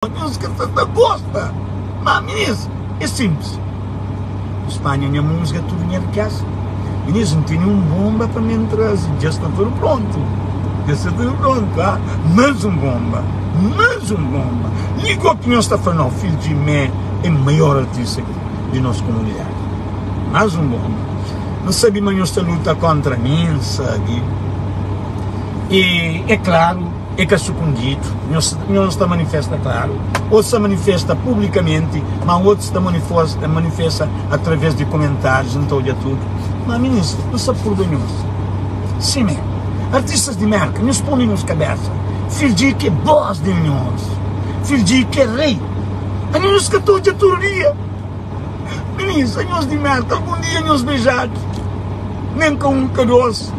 Nhos ka sa ta gosta. Ma minis é simples. Nhos panha nha música tudo nha riqueza. Minis N tene um bomba pa mi N traze. Dja sta tudo pronto. Dja sta tudo pronto ah. Mais um bomba. Mais um bomba. Ligou ki nhos ta fla não, Filho de Mé é maior artista di nos comunidade. Mais um bomba. N sabe ma nhos ta luta contra mi, N sabe. E é claro. É ka sukundidu, nhos nhos ta manifesta klaru, otus ta manifesta publikamenti, ma otus ta manifesta atraves di kumentárius, N ta odja tudu. Ma minis, N sta purda nhos. Simé, artistas di Merka, nhos pô na nhos kabesa, Fidji ki é bós di nhos, Fidji ki é rei. Anhos nhos ka ta odja tudu dia. Minis, anhos di Merka, algun dia nhos bejadu, nen ka un ka dos.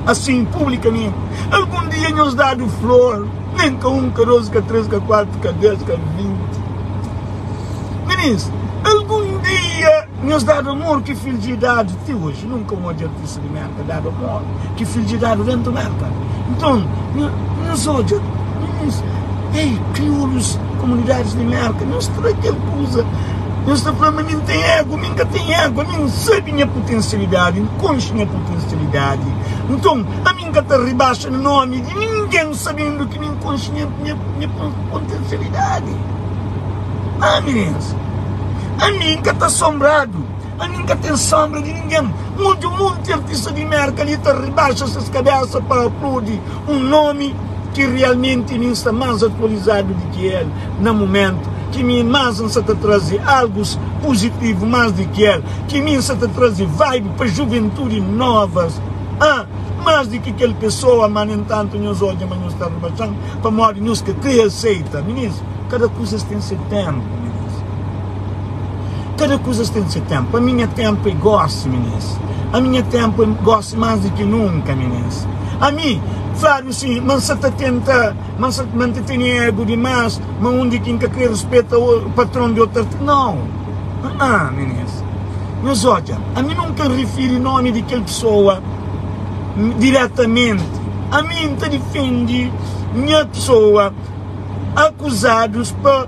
Asin, publikamenti, algun dia nhos dadu flor, nen ka un, ka dos, ka tres, ka kuatu, ka des, ka 20. Minis, algun dia nhos dadu amor ki fidju dadu ti oji. Nunka un odja artista di Merka dadu amor ki fidju dadu dentu Merka. Nton, nhos odja, minis, ei, kriolus, komunidadis di Merka, nhos tra kel kuza. Nhos ta fla ma mi N ten ego, mi N ka ten ego, ami N sabe nha putensialidadi, N konxe nha putensialidadi. Nton, ami N ka ta ribaxa na nomi di ningen sabendu ki mi N konxe nha nha potensialidadi. Ah, mininus, ami N ka ta sonbradu, ami N ka ten sonbra di ningen. N odja un monti artista di Merka li ta ribaxa ses kabesa pa apludi un nomi ki realmenti mi N sta más atualizadu di ki el na mumentu, ki mi más N sa ta traze algus puzitivu más di ki el, ki mi N sa ta traze vibe pa juventudi novas, ah, más di ki kel pesoa, má nen tantu nhos odja ma nhos ta ribaxa-m pamodi nhos ka kre aseita. Minis, kada kuzas ten se tenpu, minis. Kada kuzas ten se tenpu. Ami nha tenpu é gosi, minis. Ami nha tenpu é gosi más di ki nunka, minis. Ami, fladu si, ma N sa ta tenta, ma N sa, ma N ta tene ego dimás, ma undi ki N ka kre rispeta patron di otu artista. Nau! Ah, minis. Nhos odja, ami nunka N rifiri nomi di kel pesoa diretamenti. Ami N ta difende nha pesoa akuzadus pa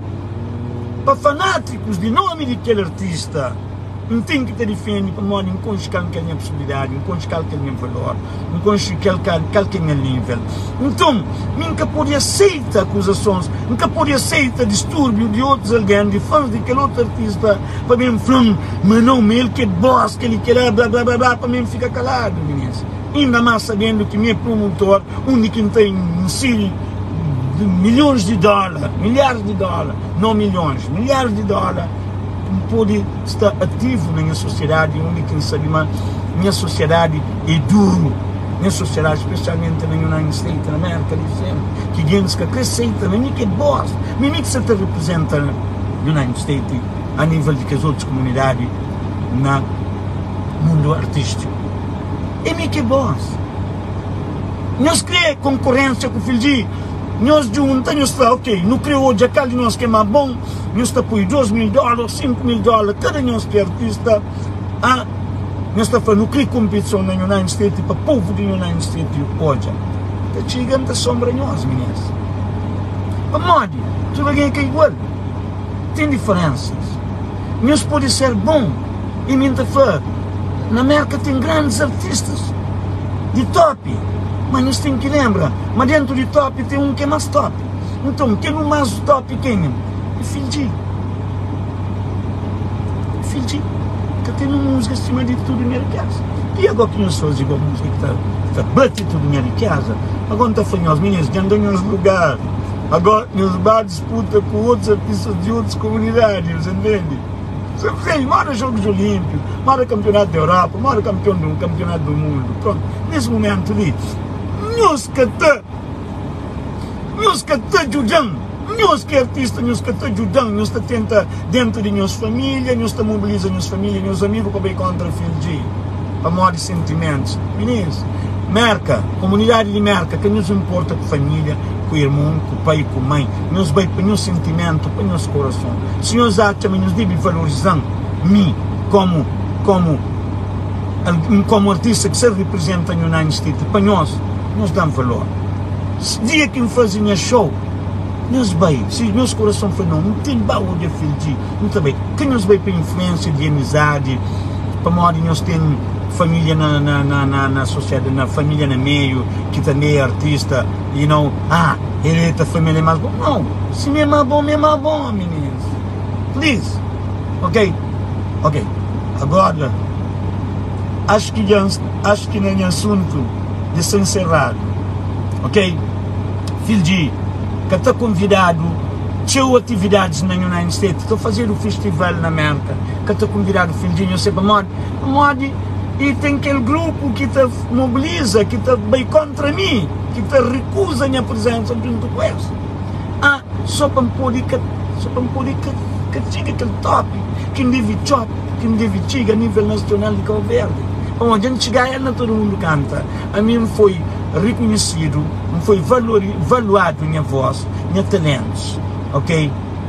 pa fanátikus di nomi di kel artista. N ten ki ta difende pamodi N konxe kal ki é nha posibilidadi, N konxe kal ki é nha valor, N konxe kal kal ki é nha nível. Nton, mi N ka pode aseita akuzasons, N ka pode aseita distúrbiu di otus algen, di fans di kel otu artista pa ben fla-m ma nau, ma el ki é bós, kel-li, kel-la, bla bla bla bla, pa mi N fika kaladu. Minís, inda más sabendu ki mi é promotor, undi ki N ta insiri milhons di dóla, milharis di dóla, nau milhons, milharis di dóla, N pode sta ativu na nha sosiedadi undi ki N sabe ma nha sosiedadi é duru, nha sosiedadi spesialmenti na United States, na Merka di senpri, ki gentis ka kre seita ma mi ki é bos, ma mi ki sa ta riprizenta United States a nivel di kes otus komunidadi na mundu artistiku. É mi ki é bos. Nhos kre konkurensia ku Fildji? Nhos djunta nhos fla, ok, nu kre odja kal di nos ki é más bon. Nhos ta poi 2000 dólar ô 5000 dólar kada nhos ki é artista a nhos ta fla nu kre konpetison na United States pa povu di United States odja ta txiga N ta sombra nhos minis pamodi tudu algen é ka igual ten diferensas nhos pode ser bon i mi N ta fla na Merka ten grandis artistas di top ma nhos ten ki lenbra ma dentu di top ten un ki é más top. Nton, kel un más top kenha? É Fidji. Fidji ka ten un múzika sima di tudu nha rikeza. I agó ki nhos faze igual múzika ki ta, ki ta bate tudu nha rikeza, agó N ta fla nhos, minis, dja N da nhos lugar. Agó nhos ba disputa ku otus artistas di otus komunidadi, nhos entende? Sei, moda Jogos Olímpikus, moda Kampeonatu di Europa, moda kampion du, Kampeonatu du Mundu. Prontu, nes mumentu li, nhos ka ta. Nhos ka ta djuda-m. Nhos ki é artista, nhos ka ta djuda-m. Nhos ta tenta dentu di nhos família, nhos ta mobiliza nhos família, nhos amigu pa bai kontra Fildji pamodi sentimentus. Minis, Merka, komunidadi di Merka, ka nhos inporta ku família, ku irmon, ku pai, ku mai. Nhos bai pa nhos sentimentu, pa nhos korason. Si nhos atxa ma nhos debe valoriza-m mi komu, komu, komu artista ki sa riprizenta United States pa nhos, nhos da-m valor. Dia ki N faze nha show. Nhos bai, si nhos kurason fla nau, N ten ba odja Fildji, N ta bai. Ka nhos bai pa influensia di amizadi, pamodi nhos ten família na na na na na sosiedadi, na família na meiu ki tanbe é artista, you know, ah, el ta fla ma el é más bon. Nau, si mi é más bon, mi é más bon, minis. Please. Ok? Ok. Agora, acho ki dja, acho ki na nha asuntu dja sta enserradu. Ok? Fildji ka ta konvidadu txeu atividadis na United States, ta fazedu festival na Merka, ka ta konvidadu Fildji, nhos sabe pamodi? Pamodi e ten kel grupu ki ta mobiliza, ki ta bai kontra mi, ki ta rikuza nha prizensa djuntu ku es. Ah, so pa N pode ka, so pa N pode ka, ka txiga kel topi ki N debe txop, ki N debe txiga a nível nasional di Kau Verdi. Pamodi dja N txiga el na tudu mundu kanta, ami N foi rikunhisidu, N foi valori, valuadu nha vós, nha talentus, ok,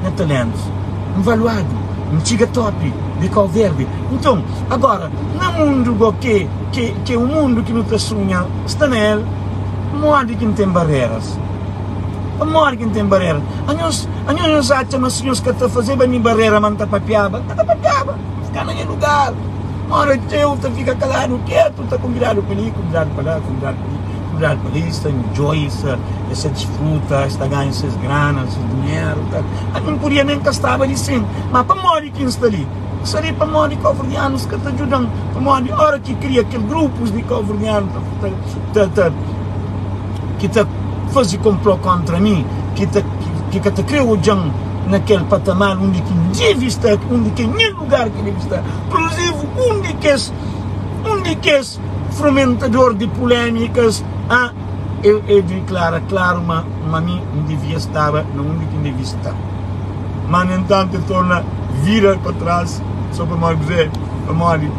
nha talentus, N valuadu, N txiga topi di Kau Verdi. Nton, agora, na mundu go ke, ke, ke un mundu ki nu ta sunha sta na el, modi ki N ten bareras? Pamodi ki N ten barera? Anhos, anhos nhos atxa ma si nhos ka ta fazeba mi barera ma N ta papiaba? N ka ta papiaba, N fika na nha lugar. Ora txeu ta fika kaladu, ketu, ta kunvidadu pa li, kunvidadu pa la, kunvidadu pa li, kunvidadu pa li, sta enjoy, sta, es ta disfruta, es ta ganha ses grana, ses dinheru, ta. Ami N podia nen ka staba li sin, ma pamodi ki N sta li? N sta li pamodi kauverdianus ka ta djuda-m, pamodi ora ki kria kel grupus di kauverdianu ta, ta, ta, ta ki ta faze konpló kóntra mi, ki ta ki ka ta krê odja-m na kel patamar undi ki N debe sta, undi ki é nha lugar ki debe sta. Inkluzivu, un di kes un di kes fomentador di pulémikas a el el diklara klaru ma ma mi N devia staba na undi ki N debe sta. Má, nu entantu, el torna vira pa tras sô pamodi kuzê? Pamodi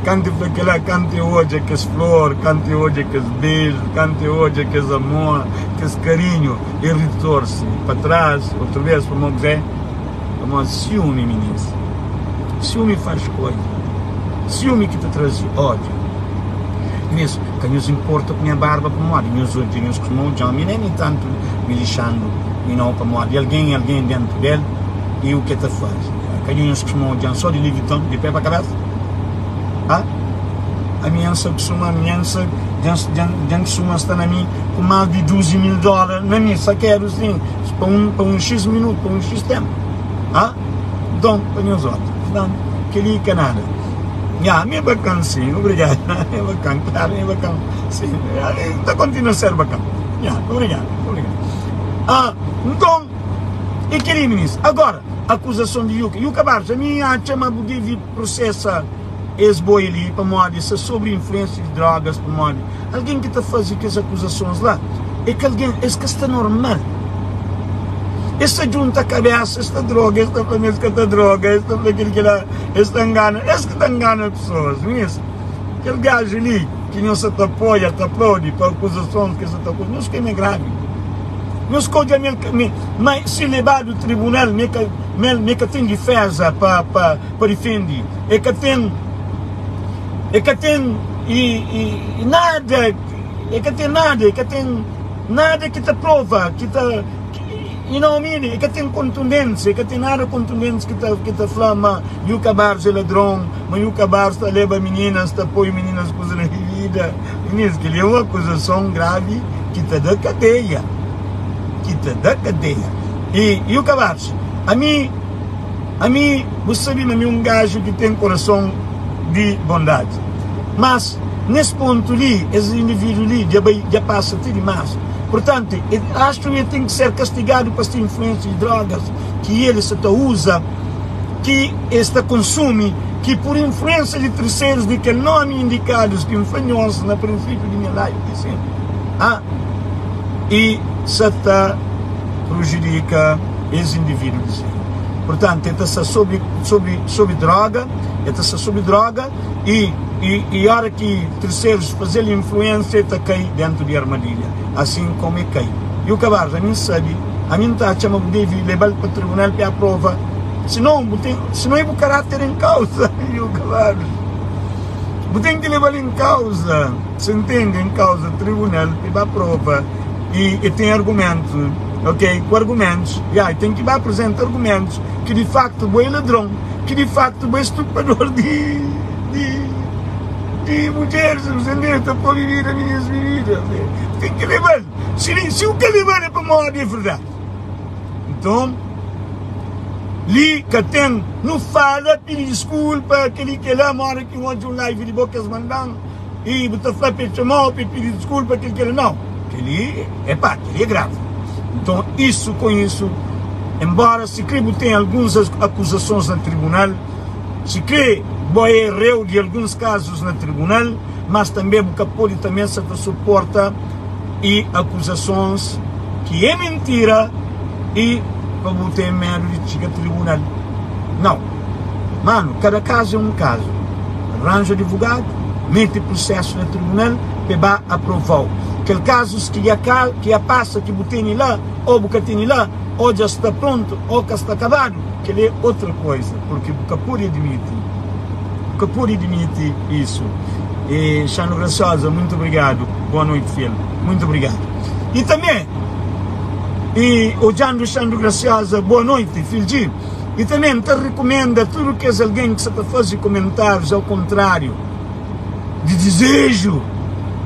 kantu el fla kel-la, kantu el odja kes flor, kantu el odja kes beju, kantu el odja kes amor, kes karinhu, el ritorse pa tras otu bês. Pamodi kuzê? Pamodi siumi, minins. Siumi faz koza. Siumi ki ta traze ódiu. Minins, ka nhos inporta ku nha barba pamodi nhos odja nhos kusuma odja-m. Mi nen tantu mi lixandu mi nau pamodi algen algen dentu del i u ke ta faze. Ka nhos kusuma odja-m so di Louis Vuitton di pe pa kabesa? Ha? Ami N sa kusuma ami N sa dja N kusuma sta na mi ku mas di 12 mil dolar na mi sakedu sin pa un pa un xis minutu pa un xis tempu. Ha? Nton pa nhos odja. Portantu kel-li ka nada. Nha, mi é bakan sim, obrigado. Mi é bakan, claro, mi é bakan. Sim, ta continua ser bakan. Nha, obrigado, obrigado. Ah, nton, e kel-li, minis. Agora, akuzason di Yuka. Yuka Barros, ami atxa ma bu devi prosesa es boi li pamodi sta sobri influensia di drogas, pamodi algen ki ta faze kes akuzasons la é ka algen, es ka sta normal. Es ta djunta kabesa, es ta droga, es ta fla ma es ka ta droga, es ta fla kel ki la, es ta ngana, es ki ta ngana pesoas. Nhis, kel gaju li ki nhos sa ta apoia, ta aplaudi pa akuzasons ki es sa ta akuza, nhos ka é gravi. Nhos ka odja ma el, ma si lebadu tribunal ma el ka, ma el ka ten difeza pa, pa, pa difendi, el ka ten, el ka ten i, i, nada, el ka ten nada, el ka ten. Nada ki ta prova, ki ta, you know what I mean? E ka ten kontundênsia, e ka ten nada kontundenti ki ta, ki ta fla ma Yuka Barros é ladron, ma Yuka Barros ta leba mininas, ta poi mininas kuza na bibida. Mininas, kel-li é un akuzason gravi ki ta da kadeia, ki ta da kadeia. E Yuka Barros, ami, ami, bu sabe ma mi é un gaju ki ten korason di bondadi, mas. Nes pontu li, es individu li dja bai, dja pasa ti dimas. Purtantu, e astu e ten ki ser kastigadu pa se influensia di drogas ki el sa ta uza, ki e sta konsumi, ki pur influensia di terserus di kel nomi indikadus ki N fla nhos na prinsipiu di nha live di sempri, a e sa ta prujudika es individu di si. Purtantu, e ta sta sobri, sobri, sobri droga, e ta sta sobri droga. I, i, i ora ki terserus faze-l influensia, e ta kai dentu di armadilha, asin komu e kai. I u kabardu, ami N sabe, ami N ta atxa ma bu debe leba-l pa tribunal pa e aprova, sinon bu ten, sinon e bu karater en kauza. I u kabardu, bu ten ki leba-l en kauza, se ntende, en kauza tribunal pa e ba prova, i e ten argumentu. Ok, ku argumentus, ya, ten ki ba apresenta argumentus ki di faktu bo é ladron, ki di faktu bo é stupador di di di mudjeris, entende? Ta poi bibida, minis bibida, ten ki leba-l. Si si u ka leba-l é pamodi é verdadi. Nton, li ka ten nu fala, pidi diskulpa, kel-li kel-la, ma ora ki N odja un live di bo ki es manda-m, i bu ta fla pa el txoma-u pa el pidi diskulpa, kel kel-la. Nau, kel-li é pa, kel-li é gravi. Nton, isu ku isu, enbóra sikrê bu ten alguns akuzasons na tribunal, sikrê bo é réu di alguns kazus na tribunal, mas tanbê bu ka pode tanbê sa ta suporta i akuzasons ki é mintira i pa bu ten medu di txiga tribunal. Nau. Manu, kada kazu é un kazu. Ranja adivogadu, mete prusesu na tribunal pa e ba aprovau. Kel kazus ki dja ki dja pasa ki bu tene la o bu ka tene la, o dja sta prontu o ka sta kabadu, kel é otra koiza, purki bu ka pode admiti, bu ka pode admiti isu. E Xanu Graciosa, muito obrigadu. Boa noite, fiel. Muito obrigadu. E tanbe, e odjandu Xandu Graciosa, boa noite, fildji. E tanbe N ta rikumenda tudu kes algen ki sa ta faze kumentárius au kontráriu di dizeju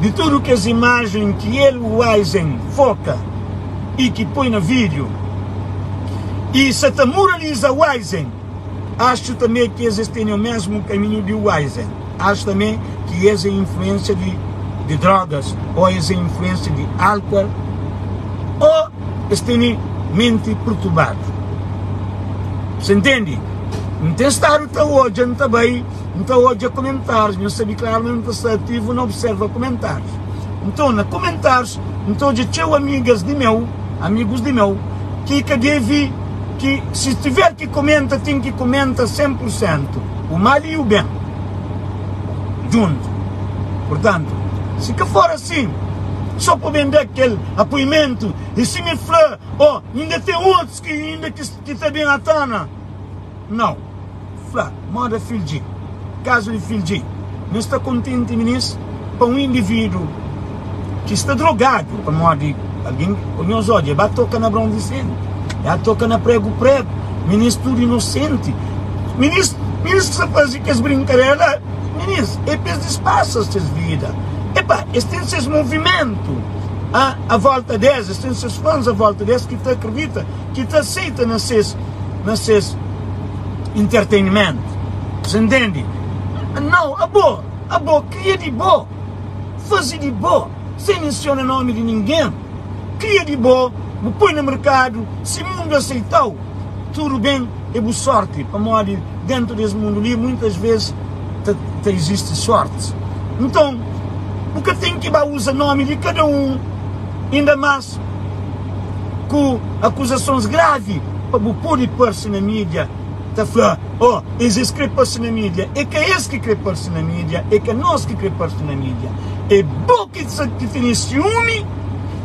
di tudu kes imajen ki el Wisen foka i ki poi na vídiu i sa ta muraliza Wisen. Axu tanbe ki es es tene o mesmu kaminhu di Wisen. Axu tanbe ki es é influensia di di drogas o es é influensia di álkuol o es tene menti perturbadu. Sa ntende? N ten stadu ta odja, N ta bai, N ta odja kumentárius. Nhos sabe klaru ma N ta sta ativu na observa kumentárius. Nton, na kumentárius, N ta odja txeu amigas di meu, amigus di meu, ki ka deve, ki si tiver ki kumenta, ten ki kumenta 100 pur sentu, u mal i u ben, djuntu. Purtantu, si ka for asin, so pa ben da kel apoimentu, i si mi fla, Oh, inda ten otus ki inda ki ta ben atona. Nau. Fla, moda Fildji. Kazu di Fildji. Nhos sta kontenti, minis, pa un individu ki sta drogadu pamodi algen, nhos odja, e ba toka na Abraon Visenti, e a toka na Pregu Pregu, minis tudu inosenti. Minis, minis ki sta faze kes brinkadera la, minis, e pa es dispasa ses vida. Epa, es ten ses movimentu a, a volta des, es ten ses fans a volta des ki ta akredita, ki ta aseita na ses na ses entertainment. Você entende? Não, abo, abo, kria di bo, faze di bo, sem menciona nome di ninguém. Kria di bo, bu poi na mercado, si mundo aceitau, tudo bem, é bu sorte, pamodi dentro des mundo li muitas vezes ta, ta existe sorte. Então, bu ka tem ki ba usa nome di cada um, inda mas ku akuzasons gravi pa bu pode parse na mídia ta fla, Oh, es es kre parse na mídia. É ka es ki kre parse na mídia, é ka nos ki kre parse na mídia. É bo ki sa ki tene siumi,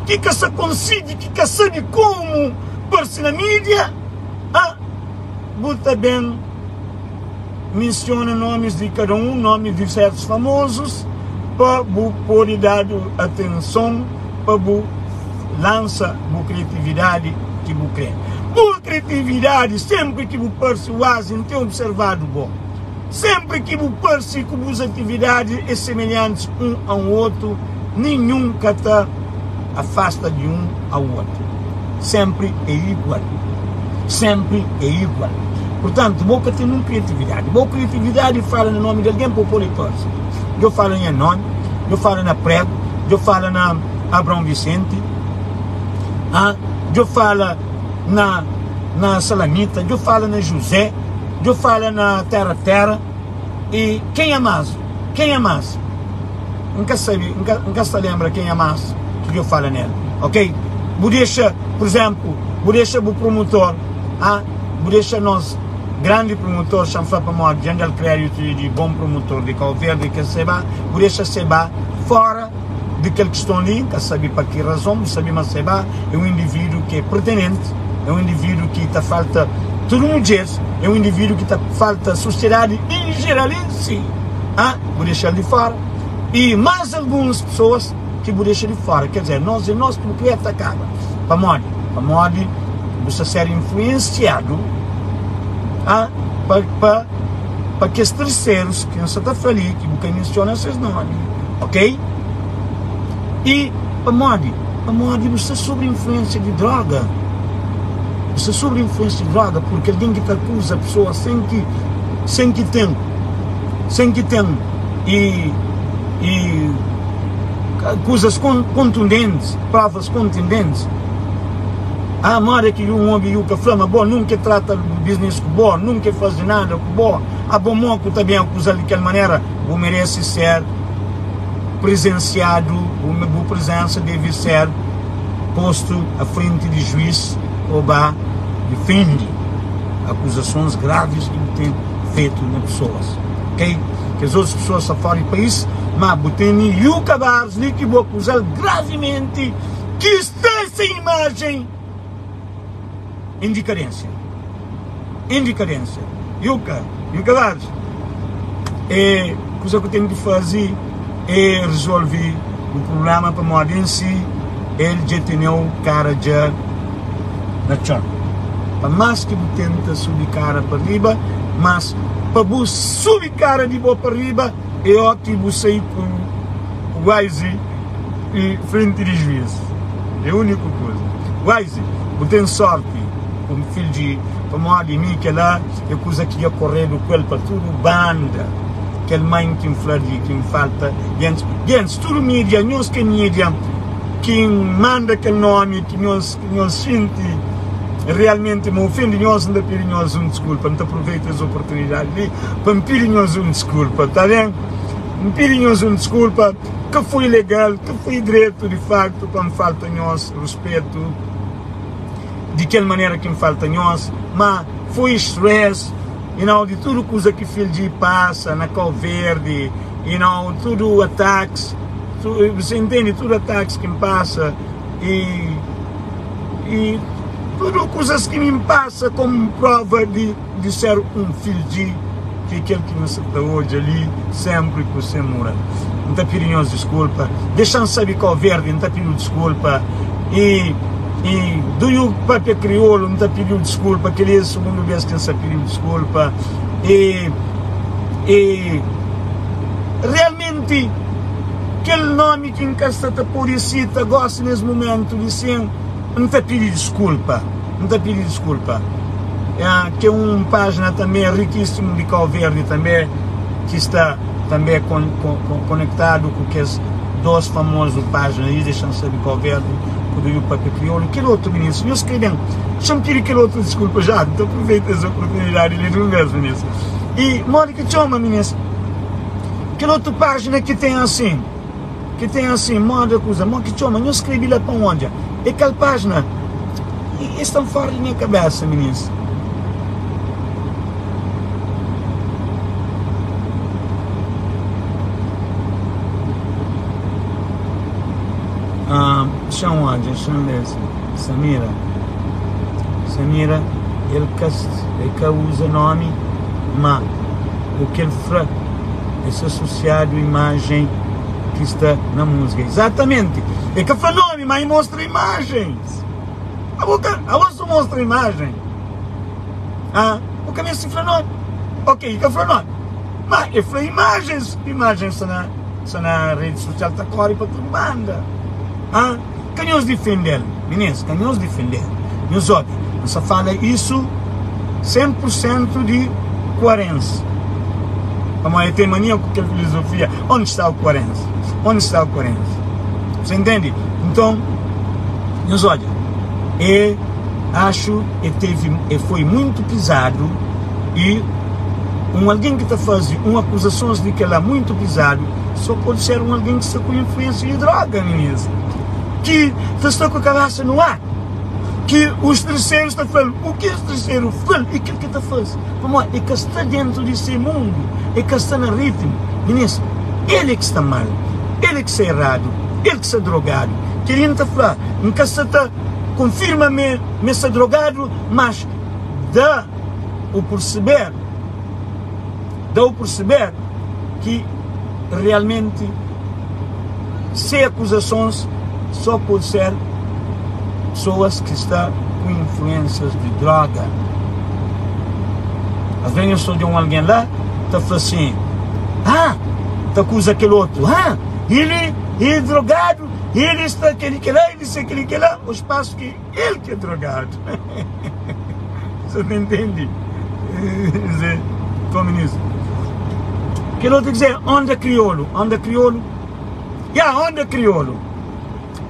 ki ka sa konsigi, ki ka sabe komu parse na mídia. Ah, bu ta ben mensiona nomis di kada un, nomis di sertus famozus, pa bu pode dadu atenson pa bu lansa bu kriatividadi ki bu kre. Bu kriatividadi, senpri ki bu parse wazi, N ten observadu bo. Senpri ki bu parse ku bus atividadi é semelhantis un a un otu, ninhun ka ta afasta di un a otu. Senpri é igual. Senpri é igual. Purtantu, bo ka ten nun kriatividadi. Bo kriatividadi fala na nomi di algen pa bu pode parse. Djo fala nha nomi, djo fala na pregu, djo fala na Abraão Vicente, ah, djo fala na na Salamita, djo fala na José, djo fala na Terra Terra e kenha mas? Kenha mas? N ka sabe, N ka, N ka sta lembra kenha mas ki djo fala nel, ok? Bu dexa, por exemplo, bu dexa bu promotor, ah, bu dexa nos grandi promotor, xa N fla pamodi dja N da-l kreditu di bon promotor di Kau Verdi, kel Seba, bu dexa Seba fora di kel kiston li, N ka sabe pa ki razon, bu sabe ma Seba é un individu ki é pertenenti, é un individu ki ta falta tudu mudjeris, é un individu ki ta falta sosiedadi en jeral en si, ah, bu dexa-l di fora, y más alguns pesoas ki bu dexa di fora, ker dizer, nos é nos ki bu kre atakaba, pamodi? Pamodi bu sta ser influensiadu ah, pa, pa, pa kes terserus ki N sta ta fla li, ki bu ka mensiona ses nomi, ok? I pamodi? Pamodi bu sta sobri influensia di droga. Bu sta sobri influensia di droga purki algen ki ta akuza pesoa sen ki sen ki ten sen ki ten i i kuzas kontundentis, provas kontindentis. Ah, modi ki un obi yu ka fla ma bo nunka e trata business ku bo, nunka e fazi nada ku bo, abo mo ku ta ben akuzal di kel manera? Bu meresi ser prezensiadu, bu, bu prezensa devi ser postu a frenti di juiz pa ba difendi akuzasons gravis ki bu ten fetu na pesoas, ok? Kes otus pesoas sta fora di pais, ma bu tene Yuka Barros li ki bu akuzal gravimenti ki sta se imajen em dikadênsia, em dikadênsia. Yuka, Yuka Barros, é kuza ku ten ki faze é resolve bu problema pamodi em si el dja teneu kara dja na txon. Pa mas ki bu tenta subi kara pa riba, mas pa bu subi kara di bo pa riba é ó ki bu sai ku Wise e frenti di juiz. É úniku kuza. Wise, bu ten sorti ku un fil di pamodi mi kela é kuza ki dja koredu ku el pa tudu banda. Kel mãe ki N fla di ki N falta gentis, gentis tudu mídia, nhos ki é mídia ki N manda kel nomi ki nhos ki nhos xinti realmenti ma ofende nhos, N ta pidi nhos un diskulpa. N ta aproveita es oportunidadi li pa N pidi nhos un diskulpa, ta ben? N pidi nhos un diskulpa, ka foi legal, ka foi dretu di faktu pa N falta nhos ruspetu di kel manera ki N falta nhos, ma foi stress, you know, di tudu kuza ki Fildji pasa na Kau Verdi, you know, tudu atakis, você entende, tudu atakis ki N pasa i i tudu kuzas ki mi N pasa komu prova di di ser un Fildji ki kel ki nu sa ta odja li sempri ku se mural. N ta pidi nhos diskulpa. Dexa-m sabe Kau Verdi, N ta pidi-u diskulpa. I i Duiu papia kriolu, N ta pidi-u diskulpa. Kel-li é sugundu bês ki N sa pidi-u diskulpa. I i realmenti kel nomi ki N ka sta ta pode sita gosi nes mumentu li sin, N ta pidi diskulpa, N ta pidi diskulpa. Ten un pájina tanbe rikísimu di Kau Verdi tanbe ki sta tanbe konektadu ku kes dos famozu pájina li, Dexa-m Sabe Kau Verdi ku Do You Papia Kriolu. Kel otu minis, nhos krê ben? Xa-m pidi kel otu diskulpa já. N ta aproveita es oportunidadi li di un bês, minis. I modi ki txoma, minis? Kel otu pájina ki ten asin. Ki ten asin moda kuza mo ki txoma nho skrebi la pa odja e kal pajina e sta fora di nha kabesa minis. Ah, xa-m odja, xa-m lê si Samira Samira el ka el ka uza nomi ma o kel fra Es asosiadu imajen ki sta na múzika. Izatamenti! E ka fla nomi, ma e mostra imajens. Abo ka, abo so mostra imajen. Ah, bu ka meste fla nomi. Ok, e ka fla nomi, ma e fla imajens. Imajens sta na, sta na redi sosial ta kore pa tudu banda. Ah, ka nhos difende-l, minis, ka nhos difende-l. Nhos obi, N sta fala isu 100% di kuarensi. Pamodi el ten mania ku kel filozofia, onde sta o kuarensi? Onde sta o kuarensi? Você entende? Nton, nhos odja, e axu e tevi, e foi muito pizadu e un algen ki ta faze un akuzasons di kel-la muito pizadu, So pode ser un algen ki sta ku influensia di droga, minis, ki ta sta ku kabesa no ar, ki os terserus ta fla-l u ki os terseru fla-l e kel ki ta faze, pamodi e ka sta dentu di se mundu, e ka sta na ritmu. Minis, el e ki sta mal, el e ki sta eradu, el ki sta drogadu. Kel-li N ta fla, N ka sta ta konfirma ma e sta drogadu, mas da o perseber. Dá-o perceber ki realmenti se akuzasons só pode ser. Pesoas ki sta ku influênsias di droga. Às vezes nhos ta odja un algen la ta fla sin, Ah! Ta akuza kel otu, Ah! Ele é drogadu, ele sta kel-li kel-la, ele sta kel-li kel-la. O spasu ki el ki é drogadu. Você ta intende? Tome nisso. Kel otu dizer, onda kriolu, onda kriolu. Ya, onda kriolu.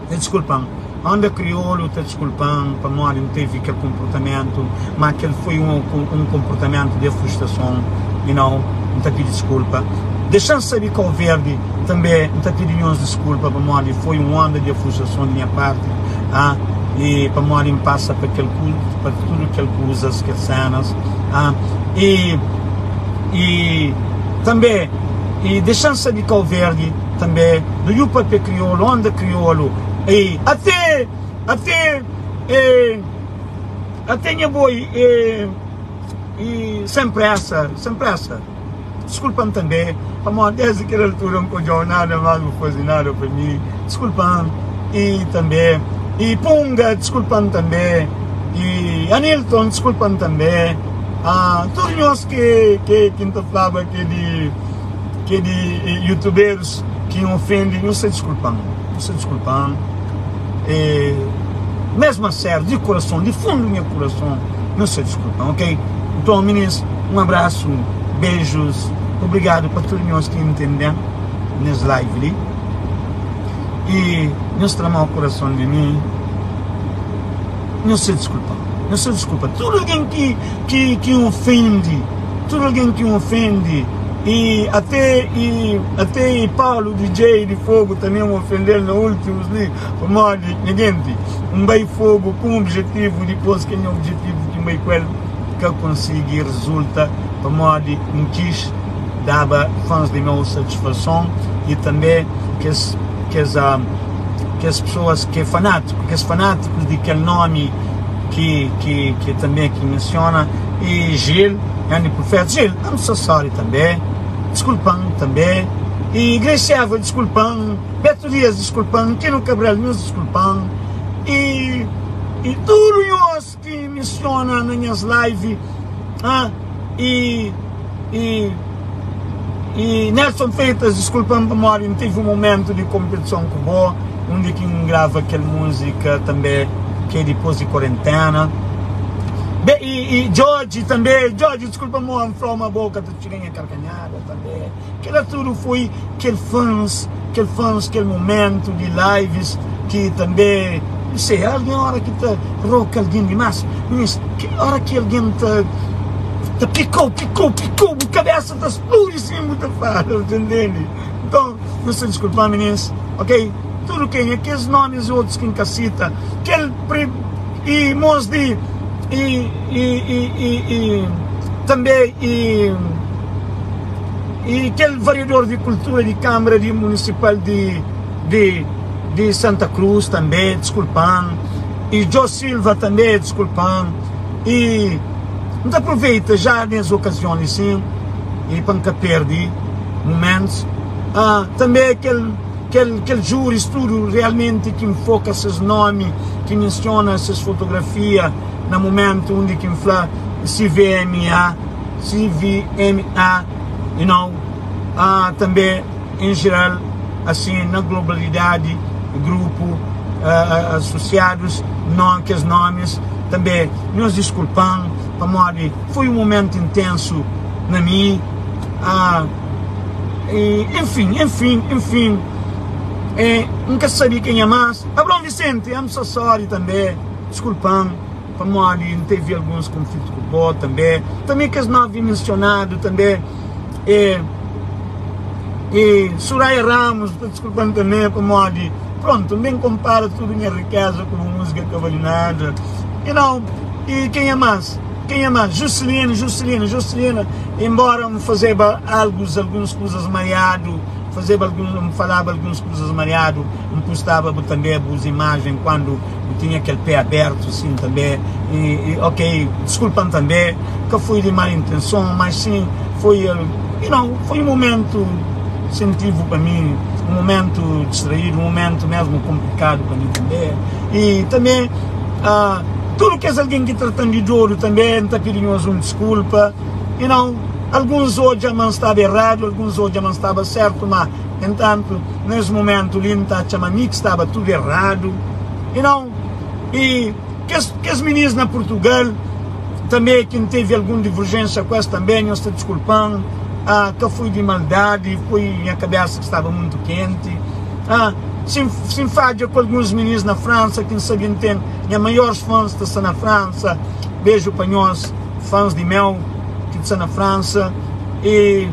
Ta diskulpa-m. Onda kriolu ta diskulpa-m pamodi N tevi kel konportamentu, má kel foi un un konportamentu di frustrason, you know, N ta pidi diskulpa. Dexa-m sabe Kau Verdi tanbe N ta pidi nhos diskulpa pamodi foi un onda di frustrason di nha parti, ah, i pamodi N pasa pa kel pa tudu kel kuzas, kel sénas, ah, i i tanbe i dexa-m sabe Kau Verdi. Tanbê, nu djuda papia kriolu, onda kriolu e até, até e até nha boi e e sem pressa, sem pressa. Diskulpa-m tanbê, pamodi desdi kel altura N ka odja-u nada más bu faze nada pa mi. Diskulpa-m e tanbê e Punga, diskulpa-m tanbê e Anilton, diskulpa-m tanbê. Ah, tudu nhos ki ki ki N ta flaba ki é di. Ke di youtuberus ki N ofendi nhos ta diskulpan, nhos ta diskulpan e mesmu a sériu di kurason, di fundu nha kurason nhos ta diskulpan, ok? Nton minis un abrasu, beijus, obrigadu pa tudu nhos ki intenden nes live li e nhos tra mau kurason di mi, nhos ta diskulpan, nhos ta diskulpa tudu algen ki ki ki N ofendi, tudu algen ki N ofendi. I ate i ate i Paulo DJ di Fogo tanbe N ofendel na ultimus li pamodi nha genti N bai Fogo ku un objetivu dipos kel nha objetivu ki N bai ku el ka konsigi resulta pamodi N kis daba fans di meu satisfason i tanbe kes kes kes pesoas ke fanatiku kes fanatikus di kel nomi ki ki ki tanbe ki mensiona i Gil Andy Profeta Gil I'm so sorry tanbe Diskulpa-m tanbe I Grace Eva diskulpa-m Beto Dias diskulpa-m Kino Cabral nhos diskulpa-m I i tudu nhos ki mensiona na nhas live ah i i i Nelson Freitas diskulpa-m pamodi N tive un momentu di kompetison ku bo undi ki N grava kel múzika tanbe ki é dipôs di kuarentena Be i i George tanbe George diskulpa mo N fla-u ma bo ka ta txiga nha karkanhada tanbe Kela tudu foi kel fans kel fans kel momentu di lives ki tanbe N sei algen ora ki ta roka algen dimas Minis ki ora ki algen ta ta pikau pikau pikau bu kabesa ta spludi sin bu ta fala bu ta ntende Nton nhos ta diskulpa minis ok tudu kenha kes nomis i otus ki N ka sita kel pri i mos di i i i i i tanbe i i kel variador di kultura di Kâmara di Munisipal di di di Santa Cruz tanbe diskulpa-m i Djo Silva tanbe diskulpa-m i N ta aproveita já nes okazion li sin i pa N ka perde mumentus ah tanbe kel Kel kel juris tudu realmenti ki nfoka ses nomi, ki mensiona ses fotografia na mumentu undi ki nfla CVMA, CVMA, you know, ah tanbe en jeral asin na globalidadi grupu asosiadus no kes nomis tanbe nhos diskulpan pamodi foi un mumentu intensu na mi ah. Enfin, enfin, enfin eh, N ka sabe kenha más. Abraão Vicente, I'm so sorry tanbê, diskulpa-m pamodi N tevi alguns konflitu ku bo tanbê. Tanbê kes novi mensionadu tanbê, eh, e Soraya Ramos, ta diskulpa-m tanbê pamodi, prontu, N ben konpara tudu nha rikeza ku bu múzika ka bali nada. You know, e kenha más? Kenha más? Juscelino, Juscelino, Juscelino, enbóra N fazeba algus, alguns kuzas mariadu, fazeba alguns, N falaba alguns kuzas mariadu, N postaba bu tanbê bus imajen kuandu bu tinha kel pé abertu sin tanbê, i, i ok, diskulpa-m tanbê, ka foi di mal intenson, mas sin foi, you know, foi un momentu sentivu pa mi, un momentu distraídu, un momentu mesmu konplikadu pa mi tanbê. I tanbe tudu kes algen ki trata-m di dodu tanbe N ta pidi nhos un diskulpa. You know, alguns odja ma N staba eradu, alguns odja ma N staba sertu, ma entantu na es mumentu li N ta atxa ma mi ki staba tudu eradu. You know, i kes kes minis na Purtugal tanbe ki N tevi algun diverjênsia ku es tanbe, nhos ta diskulpa-m. Ka foi di maldadi, foi nha kabesa ki staba muntu kenti. Ah, si N si N fadja ku alguns minis na Fransa ki N sabe N ten nha maiores fãs ta sta na Fransa. Beju pa nhos fãs di meu ki ta sta na Fransa i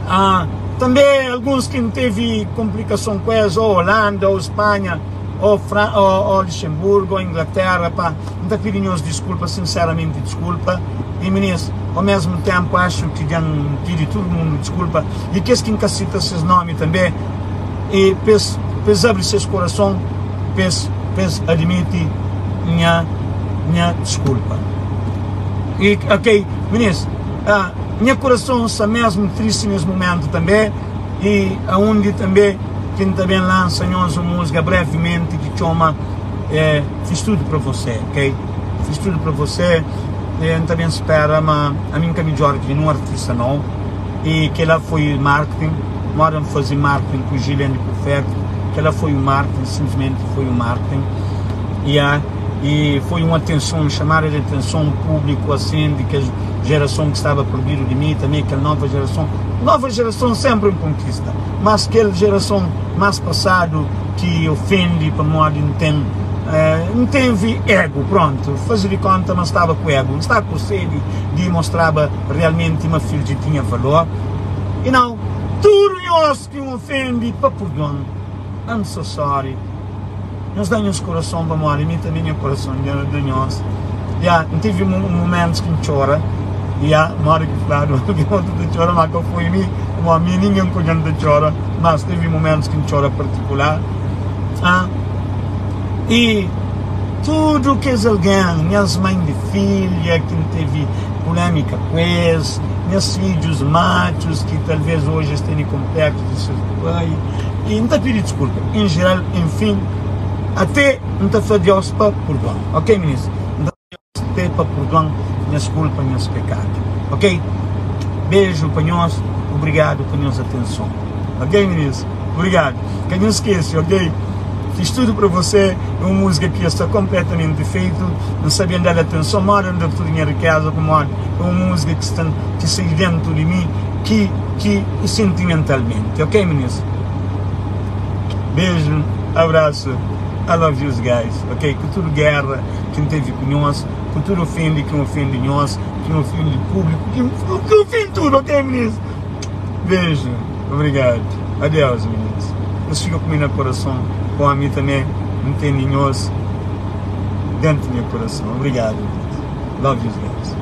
ah, tanbe alguns ki N tevi konplikason ku es ô Holanda ô Spanha ô Fra ô Luxemburgo ô Inglaterra pa N ta pidi nhos diskulpa sinseramenti diskulpa i minis ô mesmu tenpu axu ki dja N pidi tudu mundu diskulpa i kes ki N ka sita ses nomi tanbe i pes pes abri ses korason pes pes admiti nha nha diskulpa i ok minis ah nha korason sta mesmu tristi nes mumentu tanbe i aundi tanbe ki N ta ben lansa nhos un musika brevimenti ki txoma eh Fiz tudo pra você, ok? Fiz tudo pra você e N ta ben spera ma ami N ka midjor ki ninhun artista nau e kela foi marketing, moda N faze marketing ku Gillian di Perfecto, kela foi un marketing, simplesmente foi un marketing ya e foi un atenson, chamada de atenson público assim di kes gerason ki staba perdidu di mi, tanbe kel nova gerason, nova gerason sempre N konkista, mas kel gerason mas pasadu ki ofende pamodi N ten N tenvi ego, prontu, faze di konta ma N staba ku ego, N staba ku sedi di mostraba realmenti ma Fildji tinha valor. I nau, tudu nhos ki N ofende, pa purdua-m, I'm so sorry. Nhos da nhos kurason pamodi mi tanbe nha kurason dja da nhos. Ya, N tevi mumentus ki N txora, ya, modi ki fladu, algen otu ta txora, ma ka foi mi, pamodi mi ningen ku dja N ta txora, mas tevi mumentus ki N txora partikular. Ah, i tudu kes algen, nhas mãe di filha ki N tevi pulémika ku es, nhas fidjus matxus ki talvês oji es tene konpleksu di ses pai, i N ta pidi diskulpa en jeral, enfin, ate N ta fla Deus pa purdua-m, ok minis? N ta fla Deus te pa purdua-m nhas kulpa, nhas pekadu, ok? Beju pa nhos, obrigadu pa nhos atenson, ok minis? Obrigado. Ka nhos skese, ok? Fiz tudo pra você é un múzika ki sta konpletamenti feitu. N sabia N da-l atenson, moda N da tudu nha rikeza pamodi é un múzika ki sta ki sai dentu di mi ki ki sentimentalmenti, ok minis? Beju, abrasu, I love yous guys, ok? Ku tudu guerra ki N tevi ku nhos, ku tudu ofende ki N ofende nhos, ki N ofende públiku, ki N ofende tudu, ok minis? Beijo, obrigado. Adeus, meninos. Nhos fika ku mi na coração, com ami também N tene nhos dentro di nha coração. Obrigado, meninos. Love you guys.